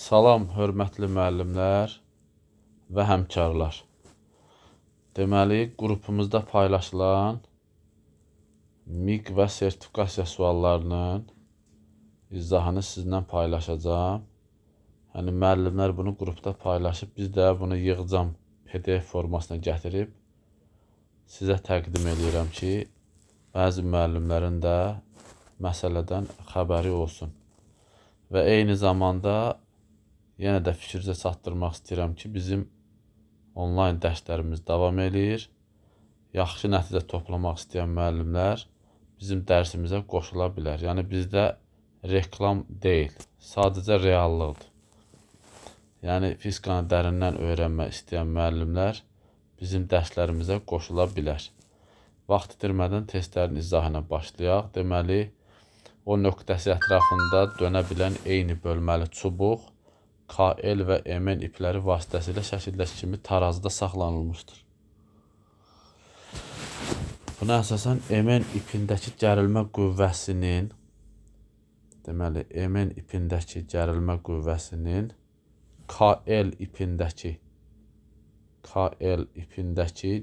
Salam, hörmətli müəllimlər və həmkarlar. Deməli, qrupumuzda paylaşılan MİQ və sertifikasiya suallarının izahını sizinlə paylaşacağam. Yəni, müəllimlər bunu qrupda paylaşıb, biz də bunu yığcam PDF formasına gətirib sizə təqdim eləyirəm ki, bəzi müəllimlərin də məsələdən xəbəri olsun. Və eyni zamanda yenə də fikrinizə çatdırmaq istəyirəm ki, bizim onlayn dərslərimiz davam eləyir. Yaxşı nəticə toplamaq istəyən müəllimlər bizim dərsimizə qoşula bilər. Yəni bizdə reklam deyil, sadəcə reallıqdır. Yəni fizikanı dərindən öyrənmək istəyən müəllimlər bizim dərslərimizə qoşula bilər. Vaxt itirmədən testlərin izahına başlayaq. Deməli, o nöqtəsi ətrafında dönə bilən eyni bölməli çubuq KL və MN ipləri vasitəsilə şəkildəki kimi tarazda saxlanılmışdır. Buna əsasən MN ipindəki gərilmə qüvvəsinin, deməli, MN ipindəki gərilmə qüvvəsinin KL ipindəki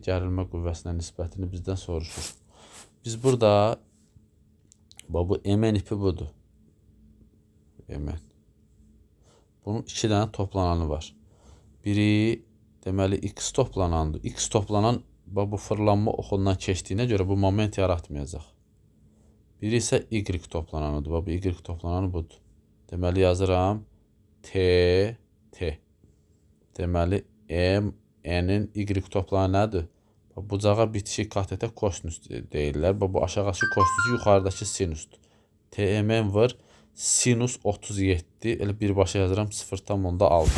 gərilmə qüvvəsinə nisbətini bizdən soruşur. Biz burada, bu MN ipi budur. MN. Bunun iki dənə toplananı var. Biri, deməli, X toplanandır. X toplanan bu fırlanma oxundan keçdiyinə görə bu moment yaratmayacaq. Biri isə Y toplananıdır. Bu Y toplananı budur. Deməli, yazıram T, T. Deməli, M, N-in Y toplananı nədir? Bucağa bitişik katetə kosinus deyirlər. Bu aşağıdakı kosinusu yuxarıdakı sinusdur. T, M, N var. Sinus 37, elə birbaşa yazıram 0,6.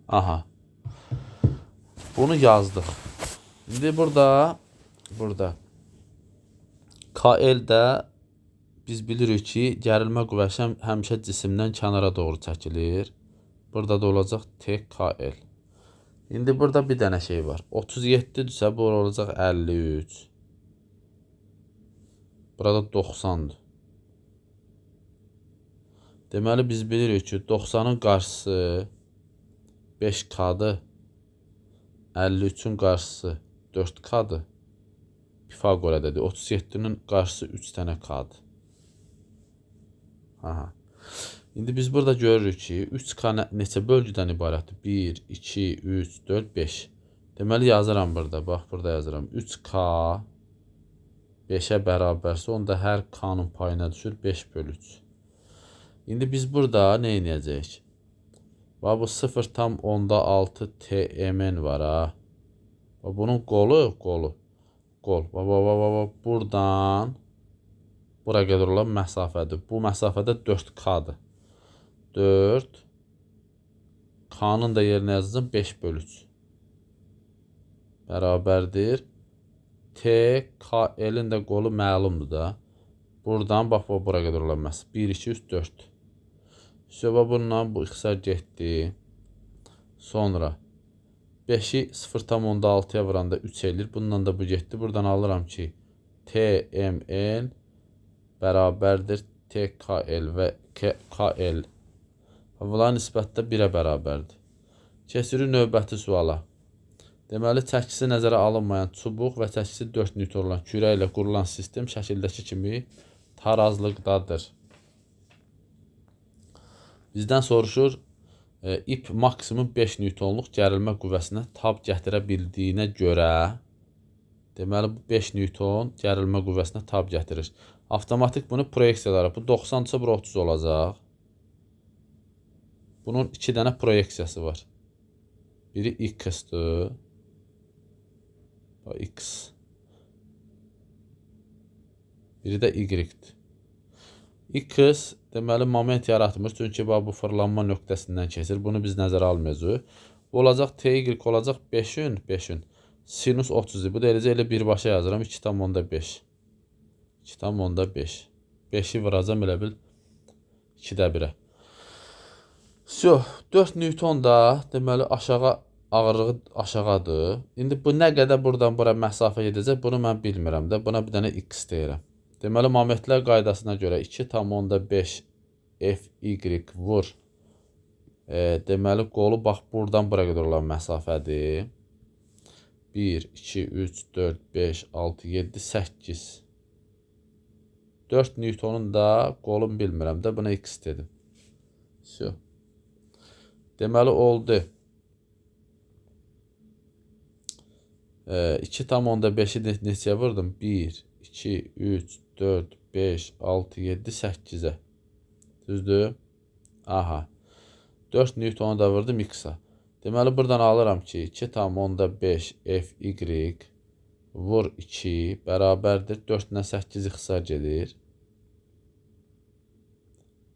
Aha. Bunu yazdıq. İndi burada KL-də biz bilirik ki, gərilmə qüvvəsi həmişə cisimdən kənara doğru çəkilir. Burada da olacaq TKL. İndi burada bir dənə şey var. 37-dirsə, bu olacaq 53. Burada 90-dır. Deməli, biz bilirik ki, 90-ın qarşısı 5K-dır. 53-ün qarşısı 4K-dır. Pifaqor ədədi. 37-nin qarşısı 3 dənə K-dır. Aha. İndi biz burada görürük ki, 3K neçə bölgüdən ibarətdir? 1, 2, 3, 4, 5. Deməli, yazıram burada. Bax, burada yazıram. 3K 5-ə bərabərsə, onda hər K-nın payına düşür 5 bölü 3. İndi biz burada nə edəcəyik? Bax, bu 0,6 TMN var, ha. Bax, bunun qolu, qol. Bax, bax, buradan bura qədər olan məsafədir. Bu məsafədə 4K-dır. 4 K-nın da yerinə yazacağım 5 bölü 3 bərabərdir. T, K, L-in də qolu məlumdur da. Buradan bax, bura qədər olan məsafə. 1, 2, 3, 4. Sonra bununla bu ixtisar getdi. Sonra 5-i 0,6-ya vuranda 3 eləyir. Bununla da bu getdi. Buradan alıram ki, T, M, N bərabərdir T, K, L və K, L. Bunlar nisbətdə 1-ə bərabərdir. Keçirik növbəti suala. Deməli, çəkisi nəzərə alınmayan çubuq və çəkisi 4 Newton olan kürə ilə qurulan sistem şəkildəki kimi tarazlıqdadır. Bizdən soruşur, ip maksimum 5 Newtonluq gərilmə qüvvəsinə tab gətirə bildiyinə görə, deməli, bu 5 Newton gərilmə qüvvəsinə tab gətirir. Avtomatik bunu proyeksiyalara, bu 90-sa bura 30 olacaq. Bunun iki dənə proyeksiyası var. Biri X-dir. X. Biri də Y-dir. X, deməli, moment yaratmır. Çünki bu fırlanma nöqtəsindən keçir. Bunu biz nəzərə almayacağıq. Bu olacaq, TY olacaq 5-ün, 5-ün. Sinus 30-dur. Bu da eləcə elə birbaşa yazıram. 2,5. 2,5. 5-i vuracam elə bil 2-də 1-ə. 4 Newton da, deməli, aşağı ağırlığı aşağıdır. İndi bu nə qədər buradan bura məsafə gedəcək, bunu mən bilmirəm də. Buna bir dənə x deyirəm. Deməli, momentlər qaydasına görə 2,5 FY vur. Deməli, qolu bax buradan bura qədər olan məsafədir. 1, 2, 3, 4, 5, 6, 7, 8. 4 Newtonun da qolunu bilmirəm də, buna x dedim. Vse. Deməli, oldu. 2,5-i neçəyə vurdum? 1, 2, 3, 4, 5, 6, 7, 8-ə. Düzdür? Aha. 4 Newtonu da vurdum x-a. Deməli, buradan alıram ki, 2,5 FY vur 2 bərabərdir. 4 ilə 8 ixtisar gedir.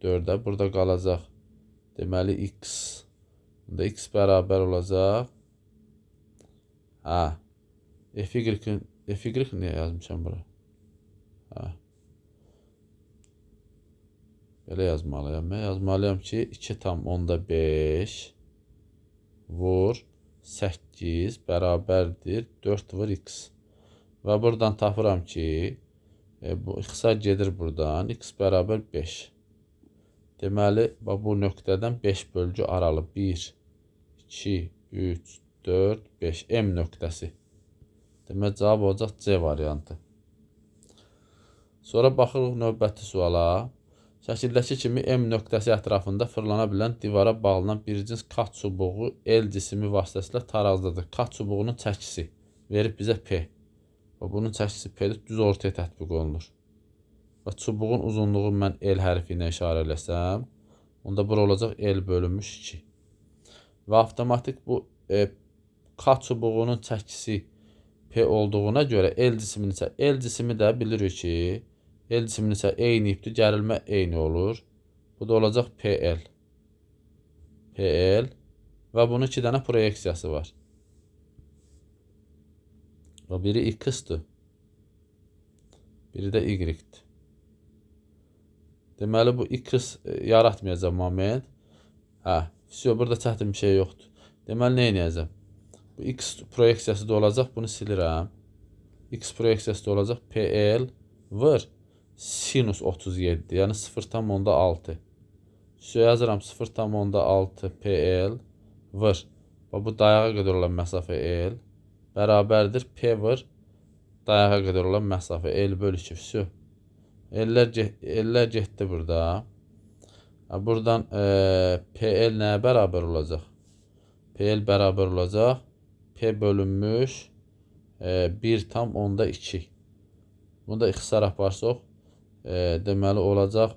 4-ə burada qalacaq. Deməli, x. Bunda x bərabər olacaq. Hə. FY niyə yazmışam bura? Hə. Belə yazmalıyam. Mən yazmalıyam ki, 2,5 vur 8 bərabərdir 4 vur x. Və buradan tapıram ki, bu ixtisar gedir buradan. X bərabər 5. Deməli, bu nöqtədən 5 bölgü aralı. 1, 2, 3, 4, 5. M nöqtəsi. Deməli, cavab olacaq C variantı. Sonra baxırıq növbəti suala. Şəkildəki kimi M nöqtəsi ətrafında fırlana bilən divara bağlanan bir cins K çubuğu L cismi vasitəsilə tarazdadır. K çubuğunun çəkisi verib bizə P. Və bunun çəkisi P-dir, düz ortaya tətbiq olunur. Və çubuğun uzunluğu mən L hərfi ilə işarə eləsəm, onda bura olacaq L bölünmüş 2. Və avtomatik bu K çubuğunun çəkisi P olduğuna görə L cisminin isə, L cismi də bilirik ki, L cisminin isə eyni ipdir, gərilmə eyni olur. Bu da olacaq PL. PL və bunun 2 dənə proyeksiyası var. Və biri X-dir, biri də Y-dir. Deməli, bu X yaratmayacaq moment. Hə, vse, burada çətin bir şey yoxdur. Deməli, nə edəcəm? Bu X proyeksiyası da olacaq, bunu silirəm. X proyeksiyası da olacaq PL vur sinus 37, yəni 0,6. Vse, yazıram 0,6 PL vur. Bax, bu dayağa qədər olan məsafə L bərabərdir P vur dayağa qədər olan məsafə L bölü 2. Vse. Ellər getdi burada. Buradan PL nəyə bərabər olacaq? PL bərabər olacaq P bölünmüş 1,2. Bunu da ixtisar aparsaq, deməli olacaq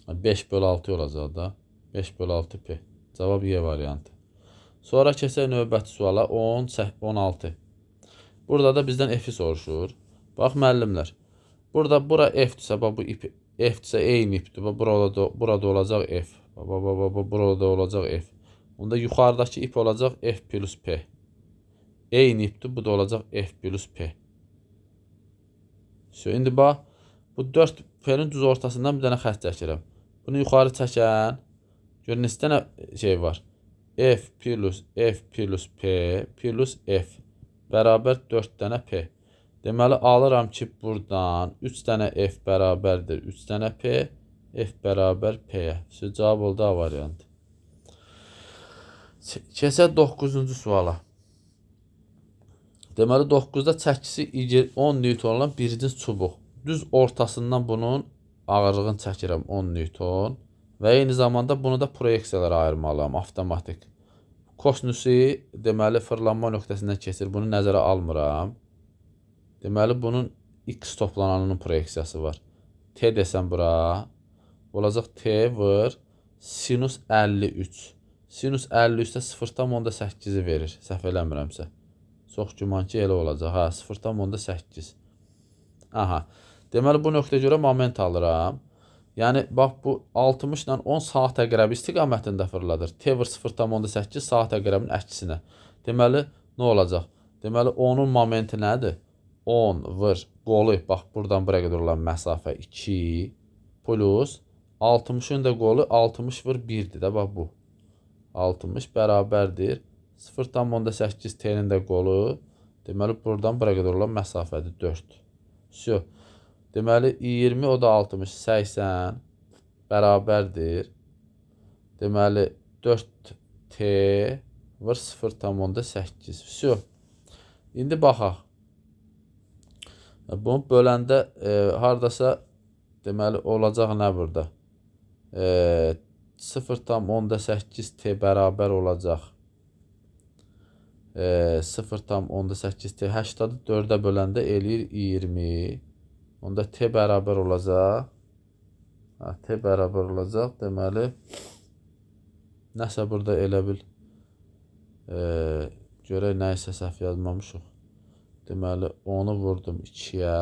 5 bölü 6 olacaq da. 5 bölü 6 P. Cavab Y variantı. Sonra keçək növbəti suala 10, 16. Burada da bizdən F-i soruşur. Bax müəllimlər, burada bura F-dirsə, bax bu ip F-dirsə eyni ipdir. Bax burada olacaq F. Bax burada olacaq F. Onda yuxarıdakı ip olacaq F plus P. Eyni ipdir, bu da olacaq F plus P. İndi bax, bu 4 P-nin düz ortasından bir dənə xətt çəkirəm. Bunu yuxarı çəkən, gör neçə dənə şey var. F plus F plus P plus F bərabər 4 dənə P. Deməli, alıram ki, buradan 3 dənə F bərabərdir 3 dənə P, F bərabər P-yə. Cavab oldu A variantı. Keçək 9-cu suala. Deməli, 9-da çəkisi 10 Newton olan bir cins çubuq. Düz ortasından bunun ağırlığını çəkirəm 10 Newton. Və eyni zamanda bunu da proyeksiyalara ayırmalıyam avtomatik. Kosinusi, deməli, fırlanma nöqtəsindən keçir. Bunu nəzərə almıram. Deməli, bunun X toplananının proyeksiyası var. T desəm bura, olacaq T vur sinus 53. Sinus 53-də 0,8-i verir. Səhv eləmirəmsə. Çox güman ki, elə olacaq. Hə, 0,8. Aha. Deməli, bu nöqtəyə görə moment alıram. Yəni, bax, bu 60 ilə 10 saat əqrəbi istiqamətində fırladır. T vur 0,8 saat əqrəbinin əksinə. Deməli, nə olacaq? Deməli, 10-un momenti nədir? 10 vur qolu, bax, buradan buraya qədər olan məsafə 2 plus 60-ın da qolu 60 vur 1-dir də, bax bu. 60 bərabərdir. 0,8 T-nin də qolu. Deməli, buradan bura qədər olan məsafədir 4. Vsyo. Deməli, 20, o da 60, 80 bərabərdir. Deməli, 4T vur 0,8. Vsyo. İndi baxaq. Bunu böləndə haradasa, deməli, olacaq nə burada? 0,8 T bərabər olacaq. 0,8 T 80-ı 4-ə böləndə eləyir 20. Onda T bərabər olacaq. Ha, T bərabər olacaq. Deməli, nəsə burada elə bil görək nəyisə səhv yazmamışıq. Deməli, 10-u vurdum 2-yə,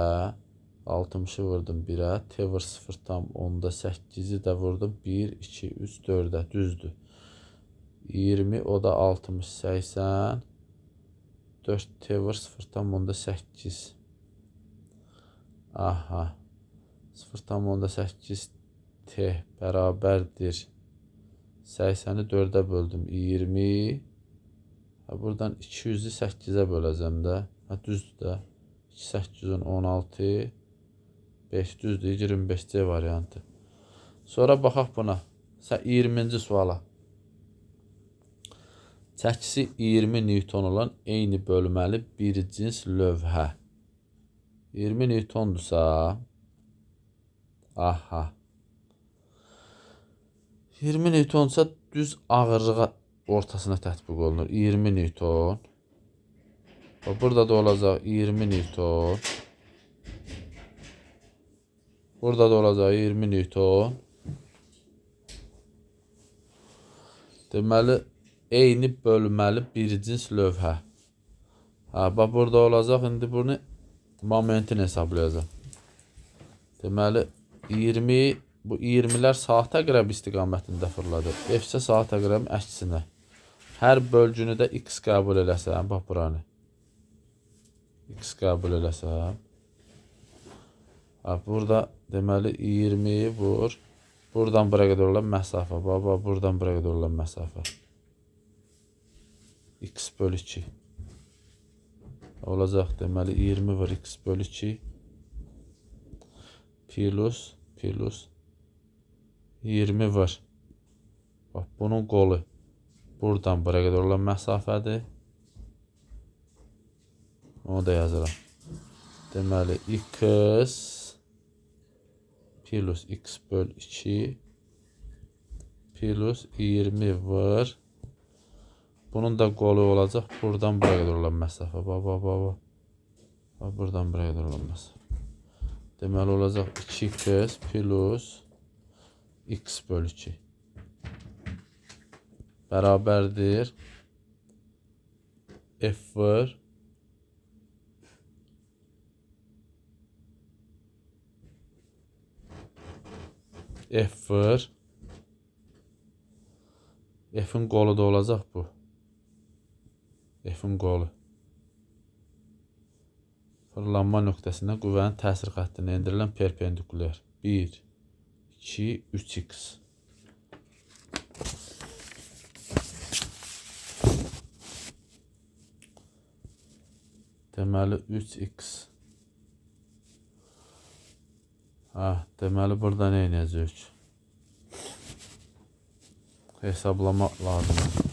60-ı vurdum 1-ə, T vur 0,8-i də vurdum 1, 2, 3, 4-ə. Düzdür. 20, o da 60, 80, 4 T vur 0,8. Aha. 0,8 T bərabərdir. 80-i 4-ə böldüm. 20. Ha, buradan 200-ü 8-ə böləcəm də. Ha, düzdür də. 2, 8-in 16. 5 düzdür. 25 C variantı. Sonra baxaq buna. 20-ci suala. Çəkisi 20 Newton olan eyni bölməli bir cins lövhə. 20 Newtondursa, aha. 20 Newtonsa düz ağırlığa ortasına tətbiq olunur. 20 Newton. Burada da olacaq 20 Newton. Burada da olacaq 20 Newton. Deməli, eyni bölməli bir cins lövhə. Ha, bax burada olacaq. İndi bunu momentini hesablayacağam. Deməli, 20, bu 20-lər saat əqrəbi istiqamətində fırladır. F isə saat əqrəbinin əksinə. Hər bölgünü də x qəbul eləsəm, bax buranı. X qəbul eləsəm. Ha, burada deməli 20 vur. Buradan bura qədər olan məsafə. Bax, bax, buradan bura qədər olan məsafə. X bölü 2. Olacaq deməli 20 vur x bölü 2 plus 20 vur. Bax, bunun qolu buradan bura qədər olan məsafədir. Onu da yazıram. Deməli x plus x böl 2 plus 20 vur. Bunun da qolu olacaq buradan bura qədər olan məsafə. Bax, bax, bax, bax. Bax, buradan buraya qədər olan məsafə. Deməli olacaq 2x plus x bölü 2 bərabərdir F vur F vur F-in qolu da olacaq bu. F-in qolu. Fırlanma nöqtəsindən qüvvənin təsir xəttinə endirilən perpendikulyar. 1, 2, 3x. Deməli 3x. Ha, deməli burada nə edəcəyik? Hesablama lazımdır.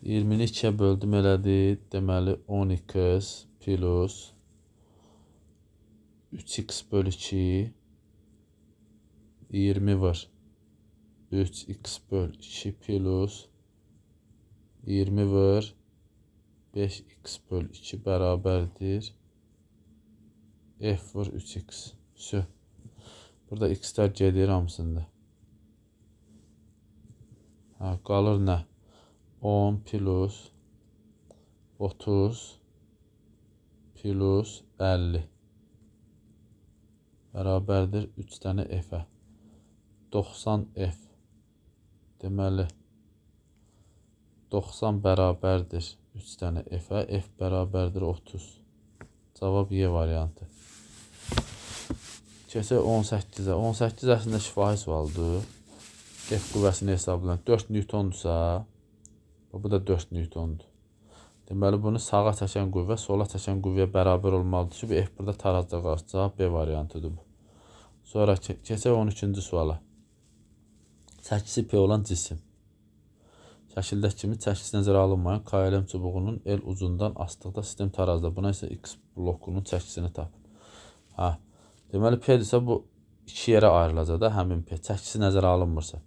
İyirmini 2-yə böldüm elədi. Deməli 10x plus 3x bölü 2 20 var. 3x böl 2 plus 20 var. 5x böl 2 bərabərdir. F var 3x. Vsyo. Burada x-lər gedir hamısında. Ha, qalır nə? 10 plus 30 plus 50 bərabərdir 3 dənə F-ə. 90 F. Deməli 90 bərabərdir 3 dənə F-ə, F bərabərdir 30. Cavab Y variantı. Keçək 18-ə. 18 əslində şifahi sualdır. F qüvvəsini hesablayın. 4 Newtondursa, bu da 4 Newtondur. Deməli, bunu sağa çəkən qüvvə sola çəkən qüvvəyə bərabər olmalıdır ki, bu F burada tarazda qalır. Cavab B variantıdır bu. Sonra keçək 13-cü suala. Çəkisi P olan cisim. Şəkildəki kimi çəkisi nəzərə alınmayan KLM çubuğunun L ucundan asdıqda sistem tarazda. Buna isə X blokunun çəkisini tapın. Hə. Deməli, P-dirsə bu iki yerə ayrılacaq da həmin P. Çəkisi nəzərə alınmırsa.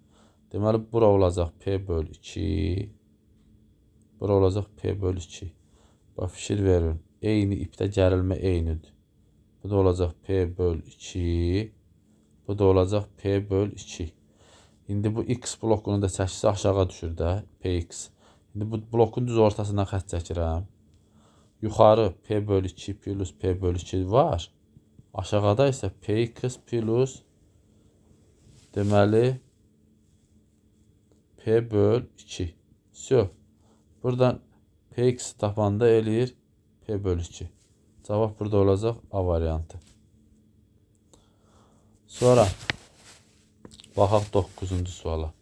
Deməli, bura olacaq P böl 2. Bura olacaq P böl 2. Bax, fikir verin. Eyni ipdə gərilmə eynidir. Bu da olacaq P böl 2. Bu da olacaq P böl 2. İndi bu X blokunun da çəkisi aşağı düşür də, PX. İndi bu blokun düz ortasından xətt çəkirəm. Yuxarı P böl 2 plus P böl 2 var. Aşağıda isə PX plus deməli P böl 2. Sö. Buradan PX tapanda eləyir P böl 2. Cavab burada olacaq A variantı. Sonra baxaq 9-cu suala.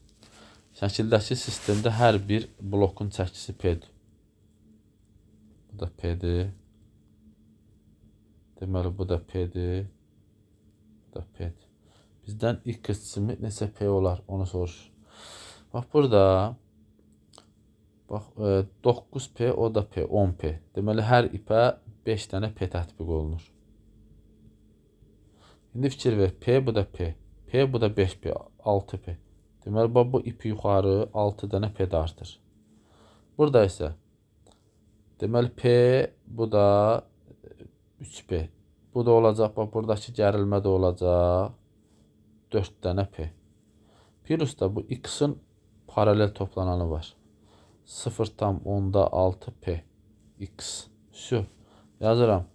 Şəkildəki sistemdə hər bir blokun çəkisi P-dir. Bu da P-dir. Deməli, bu da P-dir. Bu da P-dir. Bizdən X qismi neçə P olar, onu soruşur. Bax, burada bax, 9P, o da P, 10P. Deməli, hər ipə 5 dənə P tətbiq olunur. İndi fikir ver. P, bu da P. P, bu da 5P, 6P. Deməli, bax, bu ipi yuxarı 6 dənə P də artır. Burada isə deməli, P, bu da 3P. Bu da olacaq, bax, buradakı gərilmə də olacaq 4 dənə P. Plus da bu X-in paralel toplananı var. 0,6 P. X. Şu. Yazıram.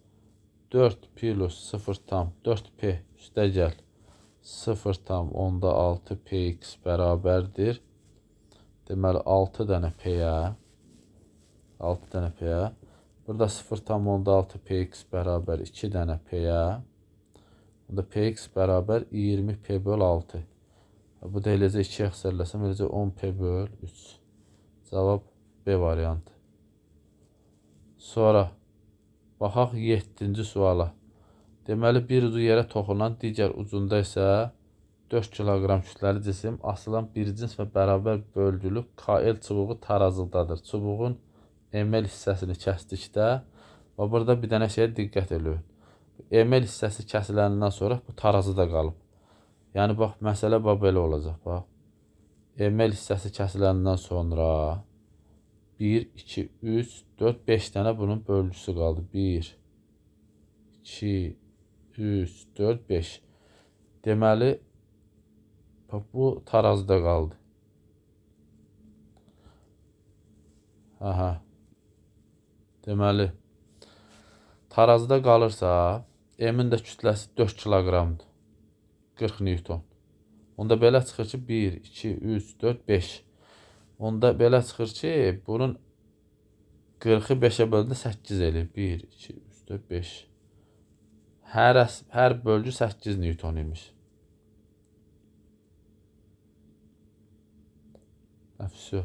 4 plus 0,4 P üstə gəl. 0,6 PX bərabərdir. Deməli, 6 dənə P-yə. 6 dənə P-yə. Burada 0,6 PX bərabər 2 dənə P-yə. Burada PX bərabər 20 P böl 6. Bu da eləcə 2-yə əxsər eləsəm, eləcə 10 P böl 3. Cavab B variantı. Sonra baxaq 7-ci suala. Deməli, bir ucu yerə toxunan, digər ucunda isə 4 kiloqram kütləli cisim asılan bir cins və bərabər bölgülü KL çubuğu tarazlıqdadır. Çubuğun ML hissəsini kəsdikdə və burada bir dənə şeyə diqqət eləyin. ML hissəsi kəsiləndən sonra bu tarazıda qalıb. Yəni, bax, məsələ bax, belə olacaq. Bax, ML hissəsi kəsiləndən sonra 1, 2, 3, 4, 5 dənə bunun bölgüsü qaldı. 1, 2, 3, 4, 5. Deməli, bax, bu tarazıda qaldı. Aha. Deməli, tarazıda qalırsa, M-in də kütləsi 4 kiloqramdır. 40 Newton. Onda belə çıxır ki, 1, 2, 3, 4, 5. Onda belə çıxır ki, bunun 40-ı 5-ə böldü 8 eləyir. 1, 2, 3, 4, 5. Hər bölgü 8 Newton imiş. Əfsü.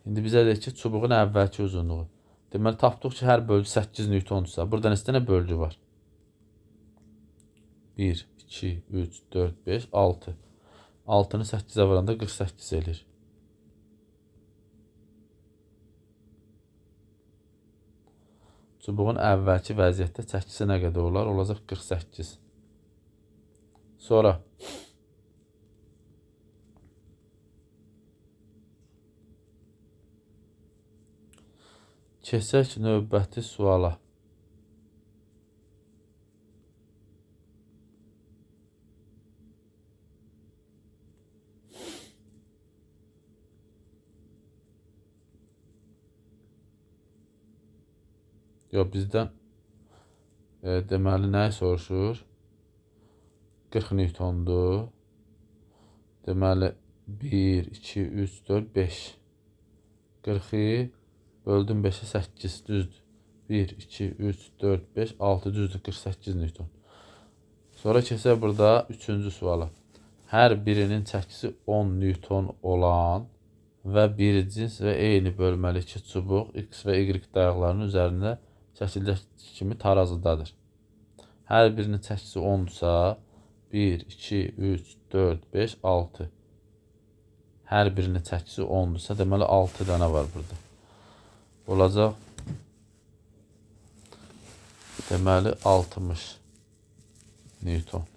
İndi bizə deyir ki, çubuğun əvvəlki uzunluğu. Deməli, tapdıq ki, hər bölgü 8 Newtondursa, burada neçə dənə bölgü var? 1, 2, 3, 4, 5, 6. 6-nı 8-ə vuranda 48 eləyir. Çubuğun əvvəlki vəziyyətdə çəkisi nə qədər olar? Olacaq 48. Sonra keçək növbəti suala. Yox, bizdən deməli nəyi soruşur? 40 Newtondur. Deməli, 1, 2, 3, 4, 5. 40-ı Böldüm 5-ə 8, düzdür. 1, 2, 3, 4, 5, 6, düzdür, 48 Newton. Sonra keçək burada 3-cü suala. Hər birinin çəkisi 10 Newton olan və bir cins və eyni bölməli iki çubuq X və Y dayaqlarının üzərində şəkildəki kimi tarazıdadır. Hər birinin çəkisi 10-dursa, 1, 2, 3, 4, 5, 6. Hər birinin çəkisi 10-dursa, deməli 6 dənə var burada. Olacaq, deməli 60 Newton.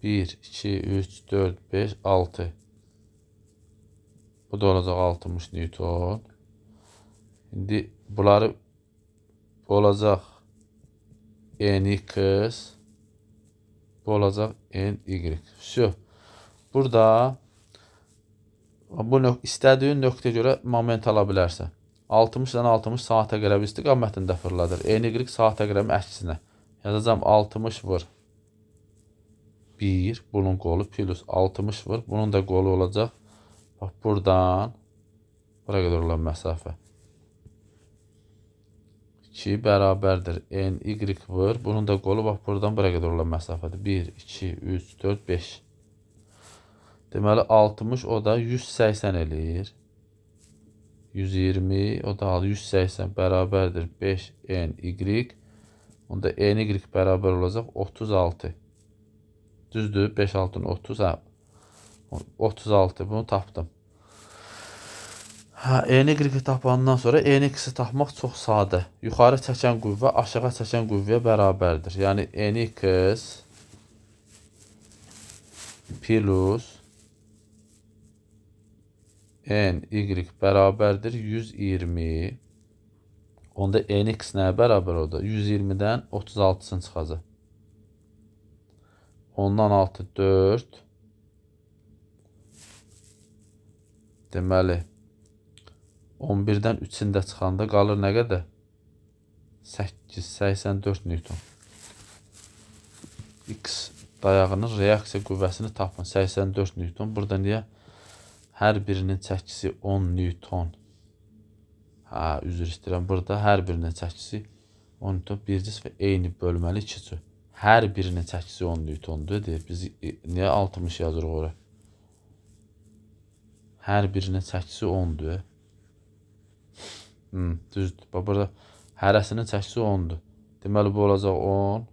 1, 2, 3, 4, 5, 6. Bu da olacaq 60 Newton. İndi bunları olacaq NX, bu olacaq NY. Vəsə. Burada bu istədiyin nöqtəyə görə moment ala bilərsən. 60 ilə 60 saat əqrəbi istiqamətində fırladır. NY saat əqrəbinin əksinə. Yazacağam 60 vur 1, bunun qolu plus 60 vur. Bunun da qolu olacaq. Bax, buradan bura qədər olan məsafə. 2 bərabərdir. NY vur. Bunun da qolu bax, buradan bura qədər olan məsafədir. 1, 2, 3, 4, 5. Deməli, 60 o da 180 eləyir. 120 o da 180 bərabərdir. 5 NY. Onda NY bərabər olacaq 36. Düzdür? 5, 6, 30. Hə, 36. Bunu tapdım. Hə, NY-i tapandan sonra NX-i tapmaq çox sadə. Yuxarı çəkən qüvvə aşağı çəkən qüvvəyə bərabərdir. Yəni NX plus NY bərabərdir 120. Onda NX nəyə bərabər oldu? 120-dən 36-sını çıxacaq. Ondan 6, 4. Deməli, 11-dən 3-ün də çıxanda qalır nə qədər? 8, 84 Newton. X dayağının reaksiya qüvvəsini tapın. 84 Newton. Burada niyə? Hər birinin çəkisi 10 Newton. Hə, üzr istəyirəm. Burada hər birinin çəkisi 10 Newton. Bir cis və eyni bölməli iki cür. Hər birinin çəkisi 10 Newtondur. Deyir. Biz niyə 60 yazırıq ora? Hər birinin çəkisi 10-dur. Düzdür. Bax, burada hərəsinin çəkisi 10-dur. Deməli, bu olacaq 10.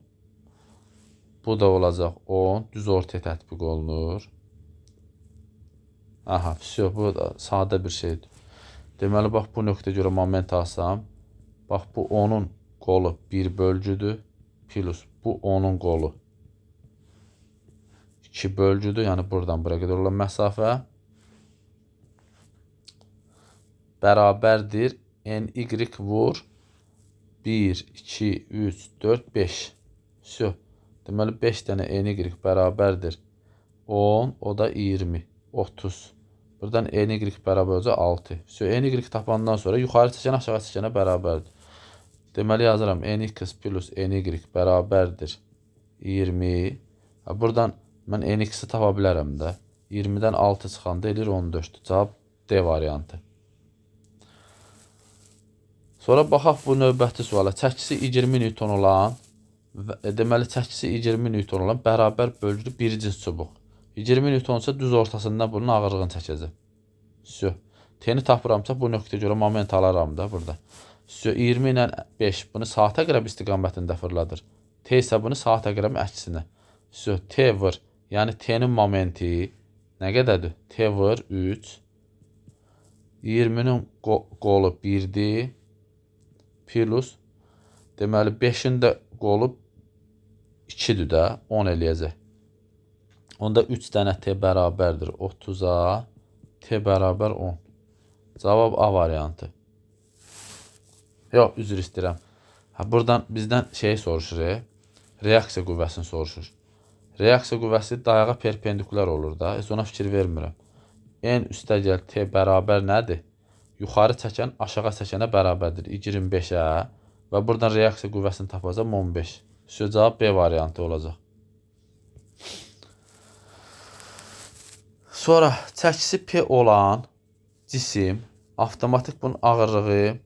Bu da olacaq 10. Düz ortaya tətbiq olunur. Aha, vəsə, bu da sadə bir şeydir. Deməli, bax, bu nöqtəyə görə moment alsam, bax, bu 10-un qolu 1 bölgüdür, plus bu 10-un qolu 2 bölgüdür, yəni buradan bura qədər olan məsafə bərabərdir NY vur 1, 2, 3, 4, 5. Vəsə, deməli, 5 dənə NY bərabərdir 10, o da 20, 30. Buradan NY bərabər olacaq 6. Vəsə, NY tapandan sonra yuxarı çəkən aşağı çəkənə bərabərdir. Deməli, yazıram NX plus NY bərabərdir 20. Buradan mən NX-i tapa bilərəm də. 20-dən 6 çıxanda eləyir 14. Cavab D variantı. Sonra baxaq bu növbəti suala. Çəkisi 20 Newton olan, deməli çəkisi 20 Newton olan bərabər bölgülü bir cins çubuq. 20 Newton isə düz ortasından bunun ağırlığını çəkəcəm. Vəsə. T-ni tapıramsa bu nöqtəyə görə moment alaram da burada. Vəsə, 20 ilə 5 bunu saat əqrəbi istiqamətində fırladır. T isə bunu saat əqrəbinin əksinə. Vəsə, T vur. Yəni T-nin momenti nə qədərdir? T vur 3. 20-nin qolu 1-dir. Plus, deməli 5-in də qolu 2-dir də, 10 eləyəcək. Onda 3 dənə T bərabərdir 30-a, T bərabər 10. Cavab A variantı. Yox, üzr istəyirəm. Hə, buradan bizdən şey soruşur, reaksiya qüvvəsini soruşur. Reaksiya qüvvəsi dayağa perpendikulyar olur da, heç ona fikir vermirəm. N üstə gəl T bərabər nədir? Yuxarı çəkən aşağı çəkənə bərabərdir 25-ə və buradan reaksiya qüvvəsini tapacam 15. Vəsə, cavab B variantı olacaq. Sonra çəkisi P olan cisim Avtomatik bunun ağırlığı.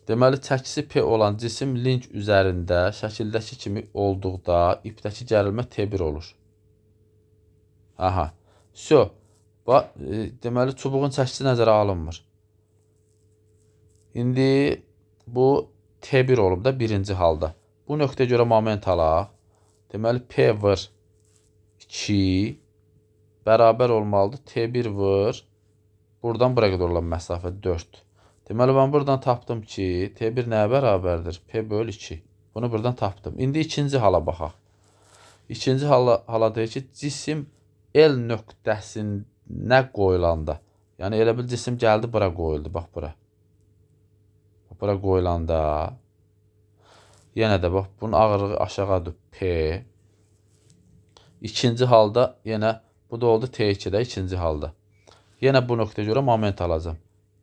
Deməli, çəkisi P olan cisim link üzərində şəkildəki kimi olduqda ipdəki gərilmə T1 olur. Aha. Sö. Deməli, çubuğun çəkisi nəzərə alınmır. İndi bu T1 olub da birinci halda. Bu nöqtəyə görə moment alaq. Deməli, P vur 2 bərabər olmalıdır. T1 vur. Buradan bura qədər olan məsafə 4. Deməli, mən buradan tapdım ki, T1 nəyə bərabərdir? P böl 2. Bunu buradan tapdım. İndi ikinci hala baxaq. İkinci hala deyir ki, cisim L nöqtəsinə qoyulanda, yəni elə bil cisim gəldi, bura qoyuldu. Bax, bura. Bura qoyulanda, yenə də bax, bunun ağırlığı aşağıdır P. İkinci halda yenə bu da oldu T2-də ikinci halda. Yenə bu nöqtəyə görə moment alacağam.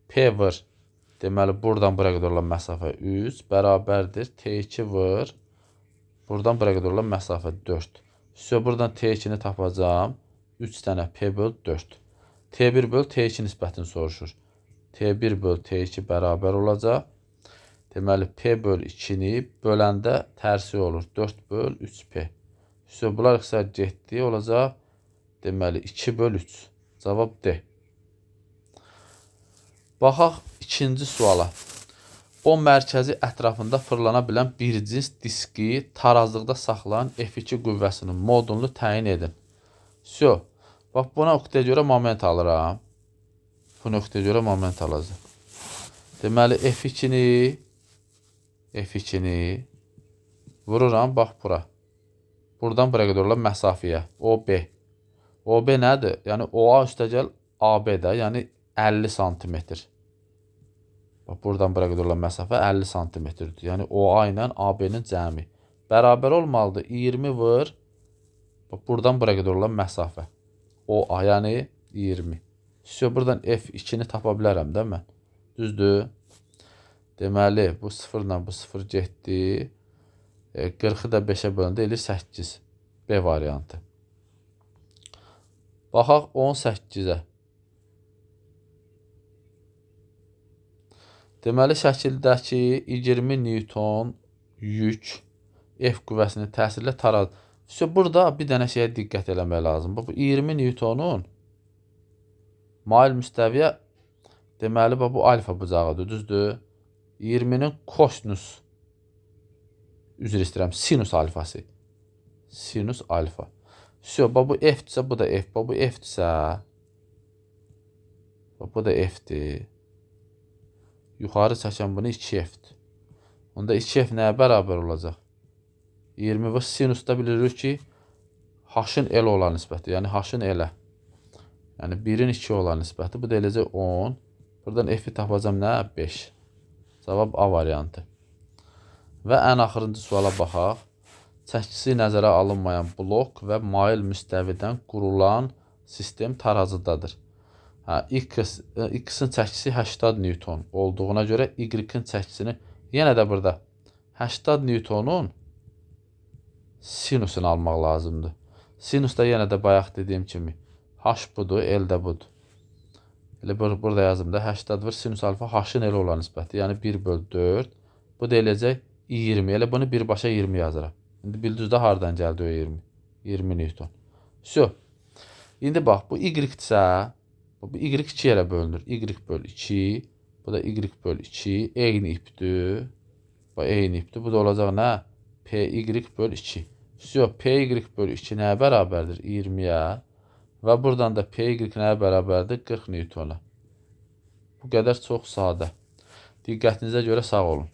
P vur. Deməli, buradan bura qədər olan məsafə 3 bərabərdir. T2 vur. Buradan bura qədər olan məsafə 4. Sö, buradan T2-ni tapacağam. 3 dənə P böl 4. T1 böl T2 nisbətini soruşur. T1 böl T2 bərabər olacaq. Deməli, P böl 2-ni böləndə tərsi olur. 4 böl 3P. Sö, bunlar ixtisar getdi. Olacaq. Deməli, 2 böl 3. Cavab D. Baxaq ikinci suala. O mərkəzi ətrafında fırlana bilən bir cins diski tarazlıqda saxlayan F2 qüvvəsinin modulunu təyin edin. Sö. Bax, bu nöqtəyə görə moment alıram. Bu nöqtəyə görə moment alacağam. Deməli, F2-ni vururam, bax, bura. Buradan bura qədər olan məsafəyə. OB. OB nədir? Yəni, OA üstəgəl AB-də, yəni 50 santimetr. Bax, buradan bura qədər olan məsafə 50 santimetrdir. Yəni, OA ilə AB-nin cəmi. Bərabər olmalıdır. 20 vur. Bax, buradan bura qədər olan məsafə. OA, yəni 20. Sö, buradan F2-ni tapa bilərəm də mən. Düzdür? Deməli, bu 0 ilə bu 0 getdi. 40-ı da 5-ə böləndə eləyir 8. B variantı. Baxaq 18-ə. Deməli, şəkildəki 20 Newton yük F qüvvəsinin təsirlə taraz. Sö, burada bir dənə şeyə diqqət eləmək lazımdır. Bu 20 Newtonun mail müstəviyə, deməli, bu alfa bucağıdır, düzdür? 20-nin kosinus, üzr istəyirəm, sinus alfası. Sinus alfa. Sö, bu F-dirsə, bu da F. Bu F-dirsə, bu da F-dir. Yuxarı çəkən bunu 2F-dir. Onda 2F nəyə bərabər olacaq? 20 və sinusda bilirik ki, H-ın L olan nisbəti, yəni H-ın L-ə. Yəni 1-in 2 olan nisbəti. Bu da eləcək 10. Buradan F-i tapacam nə? 5. Cavab A variantı. Və ən axırıncı suala baxaq. Çəkisi nəzərə alınmayan blok və mail müstəvidən qurulan sistem tarazıdadır. X-in çəkisi 80 Newton olduğuna görə Y-in çəkisini yenə də burada 80 Newtonun sinusunu almaq lazımdır. Sinus da yenə də bayaq dediyim kimi H budur, L də budur. Elə burada yazım da 80 vur sinus alfa H-ın L olan nisbəti, yəni 1 böl 4. Bu da eləcək 20. Elə bunu birbaşa 20 yazıram. İndi bildiniz də hardan gəldi o 20? 20 Newton. Sö. İndi bax, bu Y-dirsə, bu Y 2 yerə bölünür. Y böl 2, bu da Y böl 2, eyni ipdir. Bu eyni ipdir. Bu da olacaq nə? PY böl 2. Sö, PY böl 2 nəyə bərabərdir? 20-yə. Və buradan da PY nəyə bərabərdir? 40 Newtona. Bu qədər çox sadə. Diqqətinizə görə sağ olun.